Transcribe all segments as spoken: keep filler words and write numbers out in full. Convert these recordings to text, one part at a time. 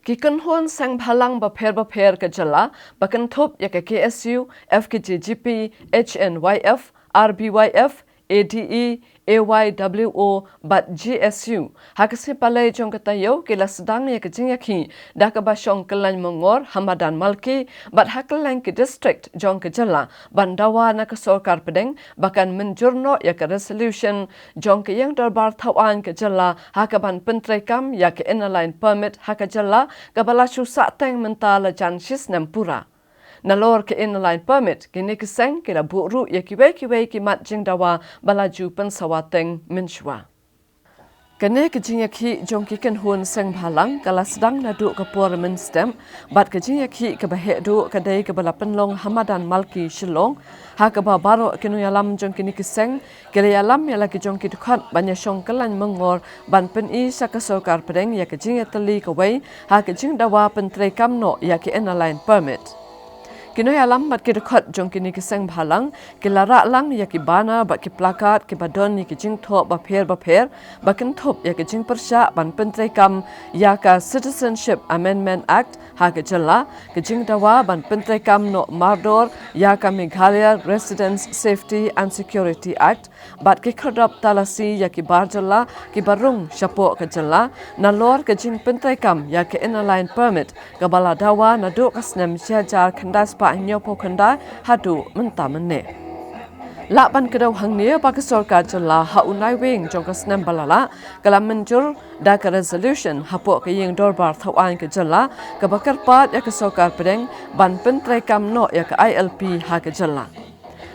Ki kynhun seng bhalang bapher bapher ka jylla ba kynthup ïa ka K S U, F K J G P, H N Y F, R B Y F, A D E, A Y W O bad G S U, ha ka sngi Palei jong ka taïew ki la sdang ïa ka jingïakhih da kaba shong kylleng myngor ha madan Malki bad ha kylleng ki district jong ka jylla ban dawa na ka sorkar pdeng ba kan mynjur noh ïa ka resolution jong ka ïing dorbar thawaiñ ka jylla ha kaban pyntreikam ïa ka Inner Line Permit ha ka jylla kaba la shu sahteng mynta la jan shisnem pura. Nalor ka Inner Line Permit kine ki seng ki la buh ruh ïa kiwei kiwei ki mat jingdawa ba la ju pynsawa teng mynshuwa. Kane ka jingïakhih jong ki kynhun seng bhalang ka la sdang naduh ka por mynstep bad ka jingïakhih kaba heh duh ka dei kaba la pynlong ha madan Malki Shillong, ha kaba baroh ki nongïalam jong kine ki seng ki la ïalam ïa la ki jong ki dkhot ban ïashong kylleng myngor ban pyni sha ka sorkar pdeng ïa ka jingïatylli kawei ha ka jingdawa pyntreikam noh ïa ka Inner Line Permit. Ki nongïalam bad ki dkhot jong kine ki seng bhalang ki la rah lang ïa ki banner bad ki placard kiba don ïa ki jingthoh bapher bapher ba kynthup ïa ka jingpyrshah ban pyntreikam ïa ka Citizenship Amendment Act ha ka jylla, ka jingdawa ban pyntreikam noh mardor ïa ka Meghalaya Residents Safety and Security Act, bad ki khyrdop talasi ïa ki bar jylla kiba rung shapoh ka jylla, nalor ka jingpyntreikam ïa ka Inner Line Permit kaba la dawa naduh ka snem shi hajar khyndai spah hynñiewphew khyndai haduh mynta mynne. Lah ban kdew hangne ba ka sorkar jylla ha u Naiwieng jong ka snem ba la lah ka la mynjur da ka resolution hapoh ka ïing dorbar thawaiñ ka jylla kaba kyrpad ïa ka sorkar pdeng ban pyntreikam noh ïa ka I L P ha ka jylla.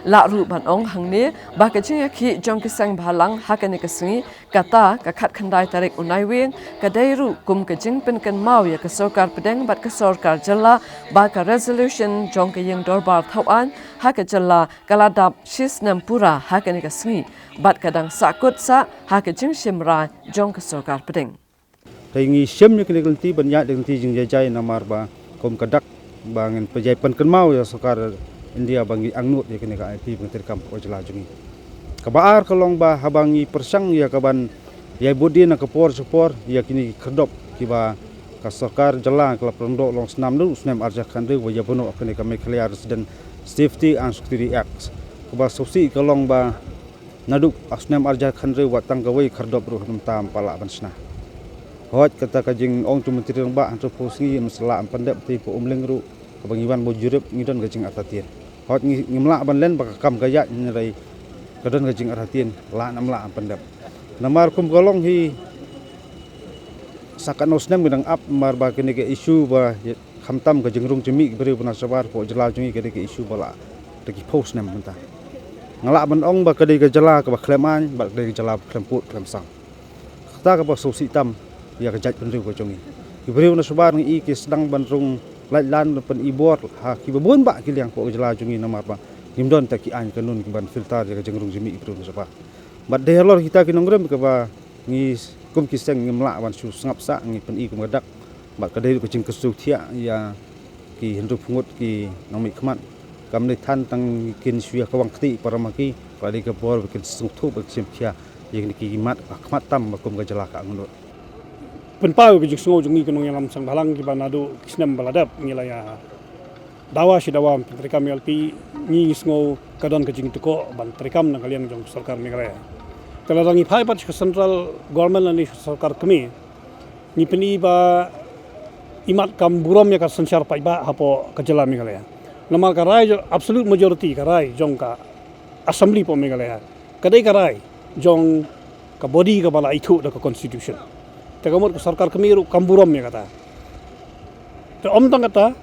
Lah ruh ban ong hangne ba ka jingïakhih jong ki seng bhalang ha kane ka sngi, kata ka khatkhyndai tarik u Naiwieng, ka dei ruh kum ka jingpynkynmaw ïa ka sorkar pdeng bad ka sorkar jylla ba ka resolution jong ka ïing dorbar thawaiñ ha ka jylla ka la dap shisnem pura ha kane ka sngi bad ka dang sahkut sah ha ka jingshim rai jong ka sorkar pdeng. Te ngi shim ïa kine ki lynti ban ïaid da ki lynti jingjai jai namar ba kum ka dak ba ngin pynjai pynkynmaw ïa sorkar India ba ngi angnud ïa kine ka I L P ba ngi treikam ha ka jylla jong ngi. Kaba ar ka long ba haba ngi pyrshang ïa kaban ïai bud dien na ka por sha ka por ïa kine ki khyrdop kiba ka sorkar jylla ka la pyndonkam long snam naduh u snem arhajar khathynriew ba ïa bynriew kane ka Meghalaya Resident Safety and Security Act. Kaba sngewsih ka long ba naduh u snem arhajar khathynriew wat tang kawei khyrdop ruh ym pat lah ban shna. Hooid kata ka jingong jong u Myntri Rangbah hynriewphew sngi ym shu lah ban pyndep, te phi um lyngngoh ruh kaba ngi wan ban jurip ngi don ka jingartatien. Hooid ngi, ngim lah ban len ba ka kam ka ïaid, hynrei ka don ka jingartatien, lah ne ym lah ban pyndep. Namar kum ka long hi sa katno snem ngi dang ap namar ba kane ka issue ba khamtam ka jingrung jingmih ki briew na shabar hapoh jylla jong ngi ka dei ka issue ba la da ki phew snem mynta. Nga lah ban ong ba ka dei ka jylla kaba khlem aiñ bad ka dei ka jylla ba khlem pud khlem sang. Kata kaba sngewsih tam ïa ka jaitbynriew ka jong ngi. Ki briew na shabar ngi i ki sdang ban rung laitlan ban pyni bor ha kiba bun bah ki liang hapoh ka jylla jong ngi namar ba ngim don te ki aiñ kanun kiban filter ïa ka jingrung jingmih ki briew na shabar. Bad dei halor kita ki nongrim kaba ngi kum ki seng ngim lah ban shu sngap sah, ngi pyni kum ka dak. Bad ka dei ruh ka jingkyrsiew thiah ïa ki hynriewphew ngut ki nongmihkhmat. Kam dei than tang kin shu ïa kawang kti para ma ki, ka dei ka bor ba kin sngewthuh ba kin shim khia ïa kine ki mat ba khmat tam ba kum ka jylla ka angnud. Pynpaw ka jingsngew jong ngi ki nongïalam seng bhalang kiba naduh ki snem ba la dep ngi la ïa dawa shi dawa pyntreikam I L P, ngi, ngi sngew ka don ka jingtyrkhong ban treikam na ka liang jong sorkar Meghalaya. Te lada ngi phai pat sha ka central government lane sha sorkar kmie, ngi pyni ba imat kam burom ïa ka synshar paidbah hapoh ka jylla Meghalaya. Namar ka rai jong absolute majority, ka rai jong ka assembly hapoh Meghalaya ka dei ka rai jong ka body kaba la ithuh da ka constitution. Te ka mut ka sorkar kmie ruh kam burom ïa kata. Te ym tang kata,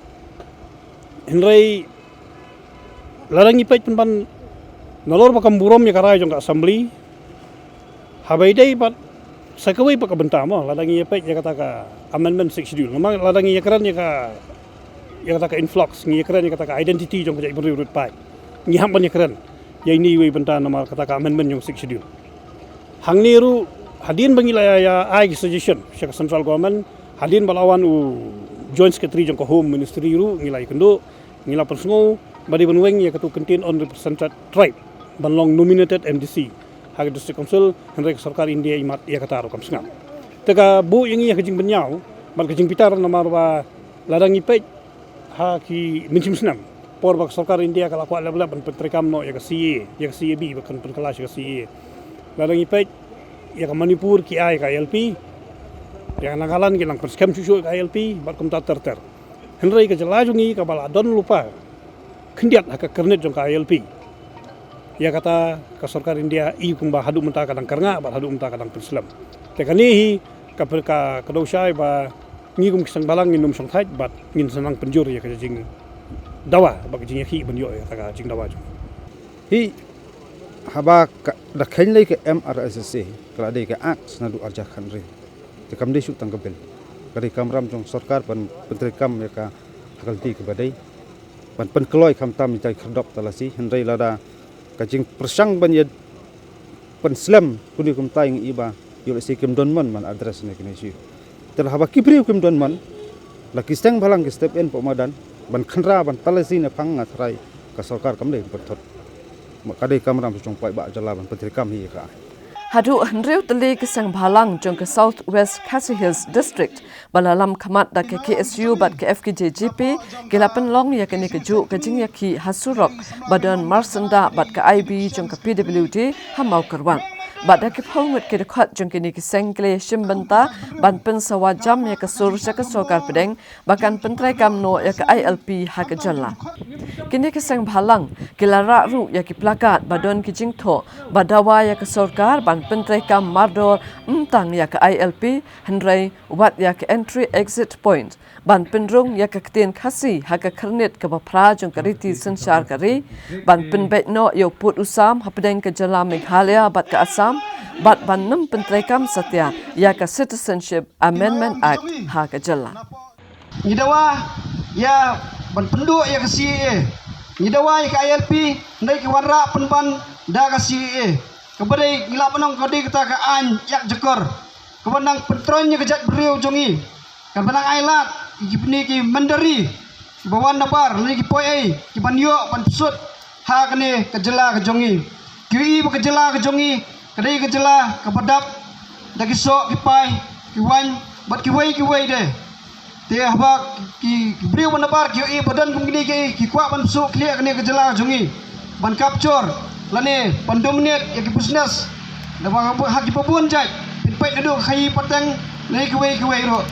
hynrei lada ngi peit pynban nalor ba kam burom ïa ka rai jong ka assembly, haba ïadei bad sa kawei pat ka bynta mo, lada ngi ïa peit ïa kata ka amendment Sixth Schedule. Namar lada ngi ïa kren ïa ka, ïa kata ka influx, ngi ïa kren ïa kata ka identity jong ka jaitbynriew ruh pat ngi hap ban ïa kren ïa ine iwei i bynta namar kata ka amendment jong Sixth Schedule. Hangne ruh hadien ba ngi la ïa, ïa ai ki suggestion sha ka central government, hadien ba la wan u joint secretary jong ka Home Ministry ruh ngi la ïakynduh, ngi la pynsngew ba dei ban weng ïa katu ka kyntien unrepresented tribe ban long nominated M D C ha ka district council, hynrei ka sorkar India imat ïa kata ruh kam sngap. Te ka buh ïa ngi ïa ka jingbynñiaw Bad ka jingbitar namar ba lada ngi peit ha ki mynshem snem por ba ka sorkar India ka la kwah lep lep ban pyntreikam noh ïa ka C A A, ïa ka C A B, ba kan pynkylla sha ka C A A. Lada ngi peit ïa ka Manipur ki ai ka I L P, ïa ka Nagaland ki nang pynskhem shuh shuh ka I L P bad kumta ter ter. Hynrei ka jylla jong ngi kaba la don lypa khyndiat ha ka kyrnit jong ka I L P. Ïa kata ka sorkar India i kumba haduh mynta ka dang kyrngah bad haduh mynta ka dang pynslem. Te kane hi ka per-, ka, ka dei shai ba ngi kum ki seng bhalang ngin ym shong thait bad ngin sa nang pynjur ïa ka jingdawa bad ka jingïakhih ban ïoh ïa kata ka jingdawa jong. Hi haba ka da kheiñ lei ka M R S S A ka la dei ka act naduh arja khan ri. Te kam dei shu tang ka bill. Ka dei kamram jong sorkar ban pyntreikam ïa ka ha ka lynti kaba dei. Ban pynkloi khamtam ïa ka khyrdop talasi, hynrei lada ka jingpyrshang ban ïa pynslem kuni kumta ïa ngi ba ïoh lehse kim don mon ban address ne kine issue. Te la haba ki briew kim don mon, la ki seng bhalang ki step in pok madan ban khynra ban talasi ne phang nga tharai ka sorkar kam dei pyrthot. Ma ka dei kamram jong paidbah jylla ban pyntreikam hi ïa ka. Haduh hynriew tylli ki seng bhalang jong ka South West Khasi Hills District ba la lam khmat da ka K S U bad ka F K J G P ki la pynlong ïa kane ka juh ka jingïakhih ha surok ba don marsyndah bad ka I B jong ka P W D ha Mawkyrwat. Bad da ki phew ngut ki dkhot jong kine ki seng ki la shim bynta ban pynsawa jam ïa ka sur sha ka sorkar pdeng ba kan pyntreikam noh ïa ka I L P ha ka jylla. Kine ki seng bhalang ki la rah ruh ïa ki plakat ba don ki jingthoh ba dawa ïa ka sorkar ban pyntreikam mardor ym tang ïa ka I L P hynrei wat ïa ka entry exit point ban pynrung ïa ka ktien Khasi ha ka kyrnit kaba phra jong ka riti synshar ka ri, ban pynbeit noh ïa u pud u sam hapdeng ka jylla Meghalaya bad ka Assam, bad ban nym pyntreikam satia ïa ka Citizenship Amendment Act ha ka jylla. Ngi dawa ïa ban pynduh ïa ka C A A. Ngi dawa ïa ka I L P, hynrei ki wanrah pynban da ka C A A. Kaba dei ngi lah ban ong ka dei kata ka aiñ ïak jakor kaba nang pyntroiñ ïa ka jaitbynriew jong ngi. Kaba nang ailad ïa kine ki mynder ri kiba wan nabar lane ki poi ei kiban ïoh ban psut ha kane ka jylla ka jong ngi. Ki ïohi ba ka jylla ka jong ngi ka dei ka jylla kaba dap da ki soh ki pai, ki waiñ bad kiwei kiwei de. Te haba ki, ki briew ba nabar ki ïohi ba don kum kine ki, ki kwah ban psut khlieh kane ka jylla ka jong ngi ban capture lane ban dominate ïa ki business. Naba ha kiba bun jait pynpeit naduh ka khaïi pateng ne kiwei kiwei ruh.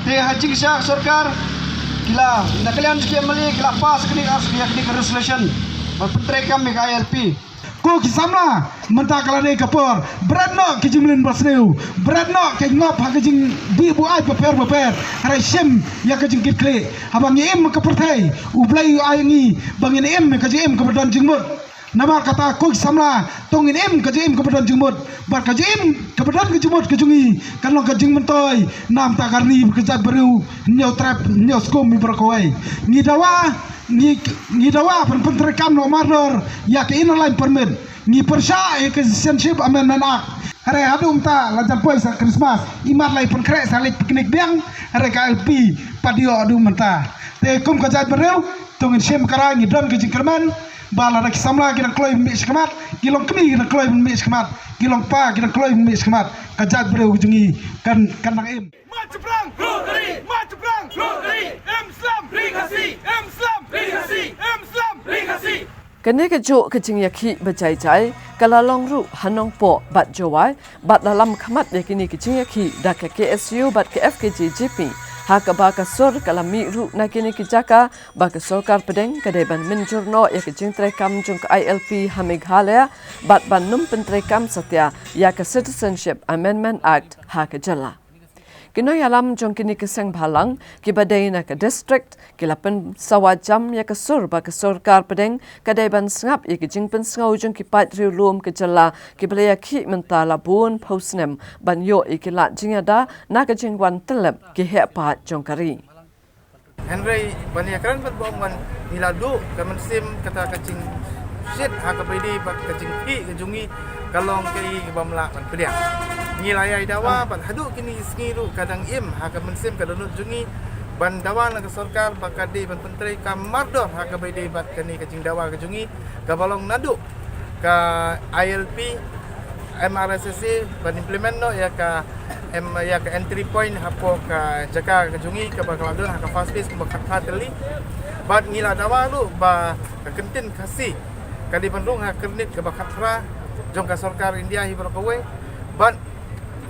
Te ha jingshisha ka sorkar ki la, na ka liang jong ki M L A ki la pass kane ka, ïa kane ka resolution ban pyntreikam ïa ka I L P. Ko ki samla, mynta ka la dei ka por bret noh ki jingmlien basniew, bret noh ki ngop ha ki jingdih buaid bapher bapher. Hynrei shim ïa ka jingkitkhlieh. Haba ngi im ka pyrthei, U Blei u ai ngi ba ngin im ka jingim kaba don jingmut. Namar kata ko ki samla, to ngin im ka jingim kaba don jingmut. Bad ka jingim kaba don ka jingmut ka jong ngi kan long ka jingmyntoi na bynta ka ri bad ka jaitbynriew, hynñiew trep hynñiew skum baroh kawei. Ngi dawa, ngi, ngi dawa ban pyntreikam noh mardor ïa ka Inner Line Permit. Ngi pyrshah ïa ka Citizenship Amendment Act. Hynrei haduh mynta la jan poi sa Christmas, imat la i pynkhreh sa leit picnic biang, hynrei ka I L P pat ïoh haduh mynta. Te kum ka jaitbynriew to ngin shim ka rai, ngi don ka jingkyrmen ba lada ki samla ki dang kloi ban mih shakhmat, ki longkmie ki dang kloi ban mih shakhmat, ki longpa ki dang kloi ban mih shakhmat, ka jaitbynriew ka jong ngi kan, kan nang im. Mat shaphrang! Rukri! Mat shaphrang! Rukri! Im slem! Ri Khasi! Im slem! Ri Khasi! Im slem! Ri Khasi! Kane ka juh ka jingïakhih ba jai jai ka la long ruh ha Nongpoh bad Jowai, bad la lam khmat ïa kine ki jingïakhih da ka K S U bad ka F K J G P. Ha kaba ka sur ka la mih ruh na kine ki jaka ba ka sorkar pdeng ka dei ban mynjur noh ïa ka jingtreikam jong ka I L P ha Meghalaya, bad ban nym pyntreikam satia ïa ka Citizenship Amendment Act ha ka jylla. Ki nongïalam jong kine ki seng bhalang kiba dei na ka district ki la pynsawa jam ïa ka sur ba ka sorkar pdeng ka dei ban sngap ïa ki jingpynsngew jong ki paid riewlum ka jylla kiba la ïakhih mynta la bun phew snem ban ïoh ïa ki lad jingïada na ka jingwan tyllep ki heh paid jong ka ri. Hynrei ban ïakren bad ba ong ban ngi la duh ka mynsiem kata ka jingshit ha kaba ïadei bad ka jingkhih ka jong ngi ka long kaei kaba ym lah ban pdiang. Ngi la ïai dawa bad haduh kine ki sngi ruh ka dang im ha ka mynsiem ka dohnud jong ngi ban dawa na ka sorkar ba ka dei ban pyntreikam mardor ha kaba ïadei bad kane ka jingdawa ka jong ngi kaba long naduh ka I L P, M R S S A ban implement noh ïa ka Em, ïa ka entry point hapoh ka jaka ka jong ngi kaba ka la don ha ka fast pace kaba khatphra tylli. Bad ngi la dawa ruh ba ka kyntien Khasi ka dei ban rung ha ka kyrnit kaba khatphra jong ka sorkar India hi baroh kawei. Bad,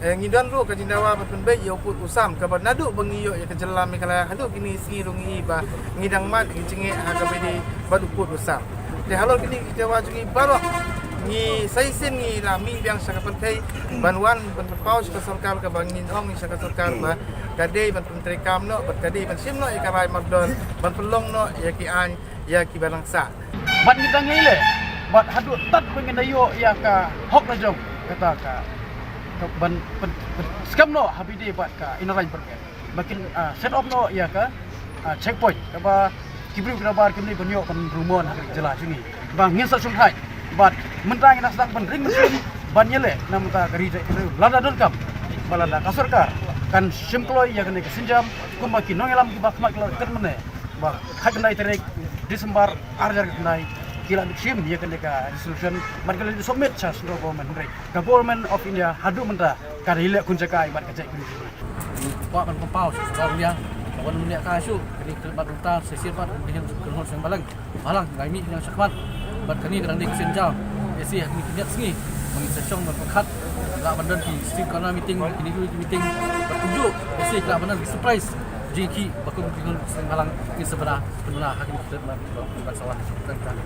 eh, ngi don ruh ka jingdawa ban pynbeit ïa u pud u sam kaba naduh ba ngi ïoh ïa ka jylla Meghalaya haduh kine ki sngi ruh ngi i ba ngi dang mad ngi jingeh ha kaba ïadei bad u pud u sam. Te halor kine ki jingdawa jong ngi baroh, ngi sa shisien ngi la mih biang sha ka pyrthei ban wan ban pynpaw sha ka sorkar kaba ngin ong sha ka sorkar ba ka dei ban pyntreikam noh bad ka dei ban shim noh ïa ka rai mardor ban pynlong noh ïa ki aiñ ïa kiba dang sah. Bad ngi dang ïaleh bad haduh tad ba ngin da ïoh ïa ka hok la jong kata ka, ka ban pyn, pyn, skhem noh ha ba ïadei bad ka Inner Line Permit ba kin, ah, set up noh ïa ka, ah, checkpoint kaba ki briew ki nabar kim dei ban ïoh ban rung mon ha ka jylla jong ngi. Ba ngin sa shongthait bad mynta ngin sa sdang ban ring mynsiem ban ïaleh na bynta ka ri jaitbynriew lada donkam ba lada ka sorkar kan shim kloi ïa kane ka sienjam kumba ki nongïalam kiba khmat ki la kynmaw ba khatkhyndai tarik December ar hajar khatkhyndai ki la shim ïa kane ka resolution bad ki la submit sha central government, hynrei ka Government of India haduh mynta ka dei leh khun jaka bad ka jaitbynriew. Kwah ban pynpaw sha ka India ba wan mynta ka shu kane ka bad mynta session bad kane ka hol seng balang balang ngai mi yang shakhmat bad kane ka dang dei ka sienjam. Ïa si ha kine ki miet sngi ba ngi sa shong ban pyrkhat la ban don ki street corner meeting, kine ki meeting bad kumjuh ïa si la ban don ki surprise jong ki ba kum ki hol seng balang ki sabana pynbna ha kine ki ban sawan kan kan.